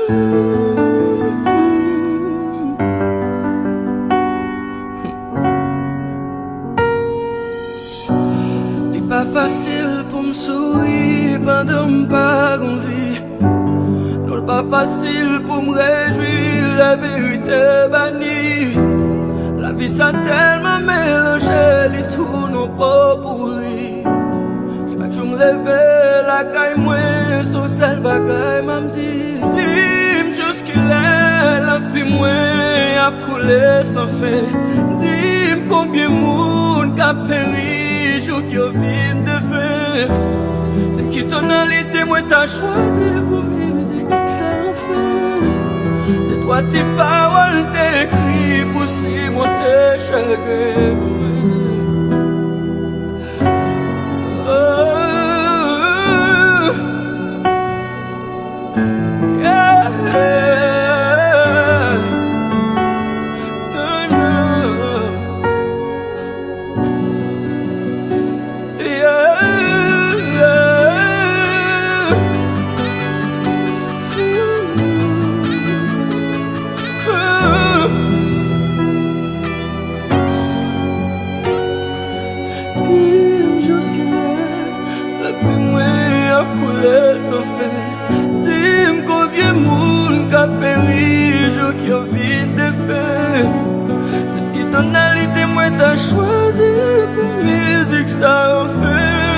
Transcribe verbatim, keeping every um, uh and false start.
Li pa fasil pou m souri pandan m pa gon vi. Non, l pa fasil pou m rejwi lè verite bani. Lavi sa tèlman melanje, li tounen yon po pouri. Chak jou m leve lakay mwen, se yon sèl bagay m ap di. Di m jiskilè lapli mwen ap koule san fen. Di m konbyen moun k ap peri jouk yo vin defen. Di m ki tonalite mwen ta chwazi pou mizik sa anfen. De twa ti pawòl m te ekri pou simonte chagren mwen. Oh, yeah. No, no. Yeah, yeah. Di m jiskilè lapli mwen ap koule san fen. Di m konbyen moun k ap peri jouk yo vin defen. Di m ki tonalite mwen ta chwazi pou mizik sa anfen.